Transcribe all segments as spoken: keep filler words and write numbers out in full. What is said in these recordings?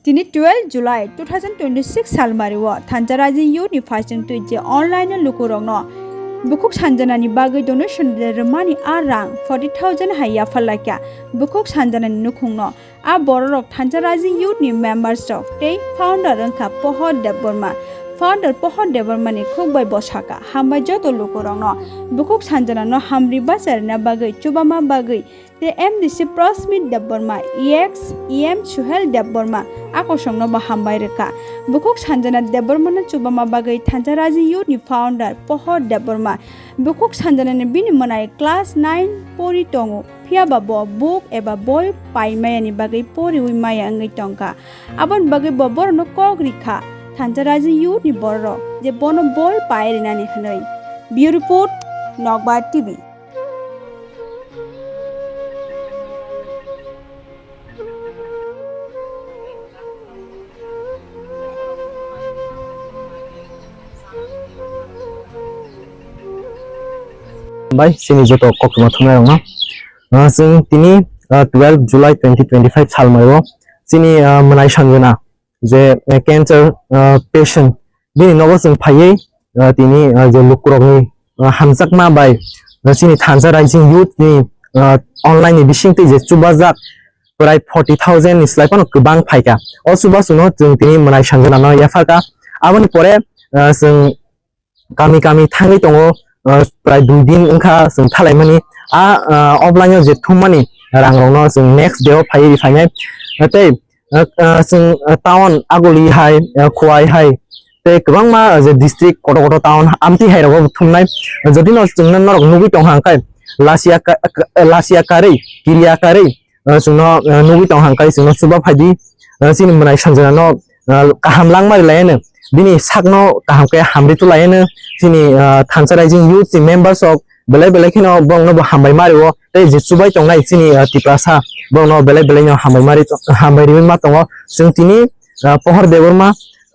Tini twelve July two thousand twenty-six salmario Thansa Rising Youth ni phaising twi je online o lukurokno bukhuk sanjanani bagwi donation de rwmani a rang forty thousand hai yaphar laikha bukhuk sanjanani nukhungno. A bororok Thansa Rising Youth ni members rok tei founder wngkha Pohor Debbarma. Founder Pohor Debbarma ni khuk bai bosaka hambai joto lukurokno bukhuk sanjanano hamri bacharina bagwi chubama bagwi tei M D C Prosmit Debbarma, E X, E M Suhel Debbarma a kosongno bo hambai rwkha. Bukhuk Sanjana Debbarmano chubama bagwi Thansa Rising Youth ni founder Pohor Debbarma. Bukhuk Sanjanani bini mwnai class nine pori tongo, phiya ba bo book eba boi pai maya ni bagwi poriwi maya wngwi tongkha. Aboni bagwi bo borokno kok rikha, Thansa Rising Youth ni bororok je bono boi pai rinani hwnwi. Bureau Report, Nokbar T V. Bai, chini joto koktwma thumnairokno. Ah, chwng tini, ah, twelve July twenty twenty-five salmario chini, ah, mwnai Sanjana je, eh, cancer, ah, patient, bini nogo chwng phaiwi, ah, tini, ah, je lukurokni, ah, hamjakma bai, ah, chini Thansa Rising Youth ni, ah, online ni bisingtwi je chubajak prai forty thousand ni slai phano kwbang phaikha. O chubachuno chwng tini mwnai Sanjanano yapharkha. Aboni pore, ah, chwng kami kami thangwi tongo, ah, prai dui din wngkha chwng thalaimani. A, ah, offline o je thummani rangrokno chwng next day o phaiwi riphainai. Ah, tei, ah, ah, chwng, ah, town Aguli hai, ah, Khowai hai, tei kwbangma, ah, je district kotor kotor town amtwi hai rogo thumnai. Jodi no chwngno norok nugwi tongkha hwnkhe lasia ka-, ka-, lasia karwi, kiriya karwi, ah, chwngno, ah, nugwi tongkha hwnkhe chwngno chuba phaidi. Ah, chini mwnai Sanjanano, ah, kaham langma rilaiano, bini sakno kaham khe hamri tulaino, chini, ah, Thansa Rising Youth ni members rok belai belai kheno borokno bo hambai mario, tei je chubai tongnai chini, ah, Tiprasa borokno belai belai no hambai mari, hambai riwi ma tongo. Chwng tini, ah, Pohor Debbarma,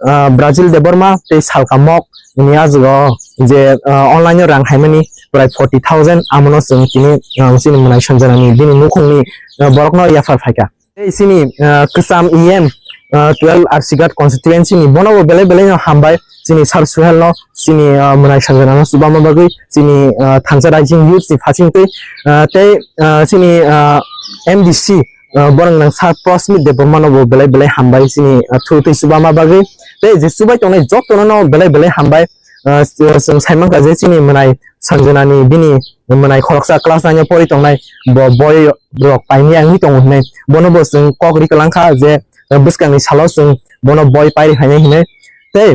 ah, Brazil Debbarma tei Salka Mok ni ajwgo je, ah, online o rang haimani prai forty thousand, amono chwng tini, ah, chini mwnai Sanjanani bini nukhungni, ah, borokno yaphar phaikha. Tei chini, ah, kwcham E M, ah, twelve Arsigat constituency ni bono bo belai belai no hambai chini Sir Suhel no chini, ah, mwnai Sanjana no chubama bagwi chini, ah, Thansa Rising Youth ni phasing twi, ah, tei, ah, chini, ah, M D C, ah, borok nang Sir Prosmit Debbarma no bo belai belai hambai chini, ah, thwi twi chubama bagwi tei je chubai tongnai joto no belai belai hambai, ah, chwng sai mankha je chini mwnai Sanjana ni bini mwnai khoroksa class nine o pori tongnai bo boi rok paimaya wngwi tongo hinwi. Bono bo chwng kok ri kwlangkha je, eh, bwskangni salo chwng bono boi pairi phainai hinwi. Tei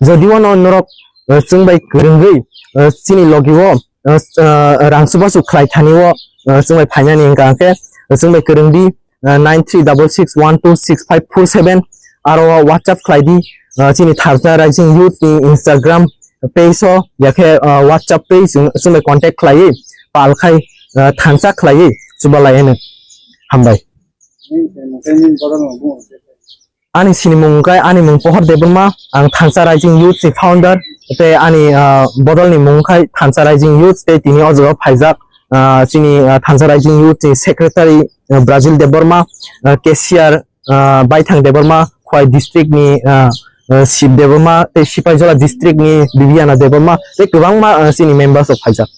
jodi o no norok, eh, chwng bai kwrwngwi, eh, chini logi o, eh, eh, rang chubachu khlai thani o, eh, chwng bai phainani hwnkha hwnkhe chwng bai kwrwng di, eh, nine three double six one two six five four seven, aro WhatsApp khlai di, eh, chini Thansa Rising Youth ni Instagram page o, yakhe, ah, WhatsApp page chwng, chwng bai contact khlaiwi pal khai, ah, thansa khlaiwi chuba lai hino. Hambai. Ani sinimung wngkha, ani mung Pohor Debbarma, ang Thansa Rising Youth ni founder, tei ani, ah, bodol ni mung wngkha Thansa Rising Youth, tei tini o jaga o phaijak, ah, chini, ah, Thansa Rising Youth ni secretary, ah, Brazil Debbarma, ah, cashier, ah, Baithang Debbarma, Khowai district ni, ah, ah, Shiv Debbarma, tei Sipaijola district ni Bibiana Debbarma, tei kwbangma, ah, chini members rok phaijak.